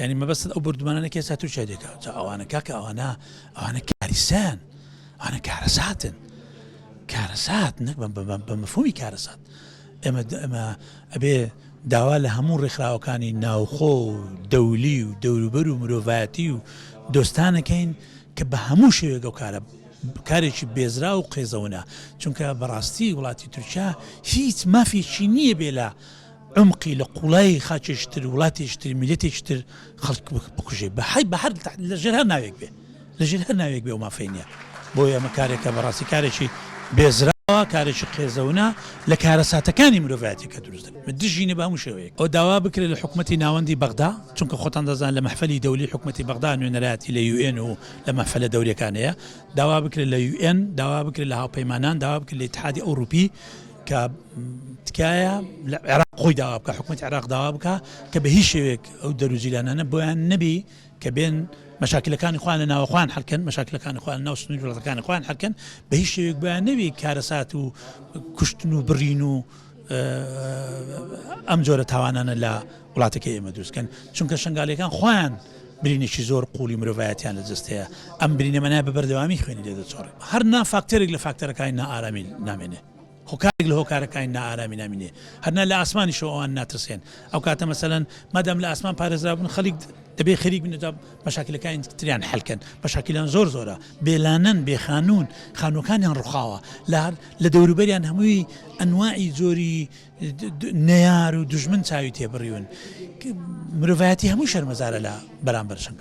یانی مەبەستت ئەو بۆردومانانە کە ئێستا تورکیا دێکا جا ئەوانە کاکە ئەوانە ئەوانە کاریسەن ئەوانە کارەساتن کارەسات نەک بە مەفهومی کارەسات ئێمە ئەمە ئەبێ داوا لە هەموو ڕێکخراوەکانی ناوخۆ و دەولی و دەوروبەر و مرۆڤایەتی و دۆستانەکەین کە بە هەموو شێوێک ئەو کارە کارێکی بێزرا و قێزەونە چونکە بەڕاستی وڵاتی تورکیا هیچ مافێکی نییە بێ لە عومقی لە قوڵایی خاکێکی تر وڵاتێکی تر میلەتێکی تر خەڵک بکوژێ بە حەی بە هەر لە ژێر هەر ناوێک بێ لە ژێر هەر ناوێک بێ ئەو مافەی نییە بۆیە ئەمە کارێکە بەڕاستی کارێکی بێزراوە کارێکی قێزەونە لە کارەساتەکانی مرۆڤایەتی کە دروست دەبێت دژینە بە هەموو شێوەیەک ئەو داوا بکرێت لە حکومەتی ناوەندی بەغدا چونکە خۆتان دەزان لە مەحفەلی دەولی حکومەتی بەغدا نوێنەرایەتی لە یوئێن و لە مەحفەلە دەوریەکان هەیە داوا بکرێت لە یوئێن داوا بکرێت لە هاوپەیمانان داوا بکرێت لە ئیتحادی ئەوروپی کە تکایە لە عێراق خۆی داوا بکە حکوومەت عێراق داوا بکە کە بە هیچ شێوێک ئەو دەروجیلانانە بۆیان نەبی کە بێن مەشاکلەکانی خۆیان لە ناوەخۆیان حەلکەن مەشاکلەکانی خۆیان ناو سنووری وڵاتەکانی خۆیان حەلکەن بە هیچ شێوێک بۆیان نەبی کارەسات و کوشتن و بڕین و ئەم جۆرە تاوانانە لە وڵاتەکەی ئێمە دروستکەن چونکە شنگالەکان خۆیان برینێکی زۆر قوڵی مرۆڤایەتیان لە جەستەیە ئەم برینە مەنای بە بەردەوامی خوێنی لێ دەچۆڕێ هەر نا فاکتەرێک لە فاکتەرەکانی نائارامی نامێنێ هۆکارێک لە هۆکارەکانی نائارامی نامینێ هەرنا لە ئاسمانیشەوە ئەوان ناترسێن ئەو کاتە مەسەلەن مادام لە ئاسمان پارێزرا بوون خەڵک دەبێ خەریک بن جا مەشاکلەکانی تریان حەلکەن مەشاکلیان زۆر زۆرە بێلانەن بێخانوون خانووەکانیان ڕوخاوە لە لە دەوروبەریان هەمووی ئەنواعی جۆری نەیار و دوژمن چاوی تێبڕیون مرۆڤایەتی هەموو شەرمەزارە لە بەرامبەر شنگال.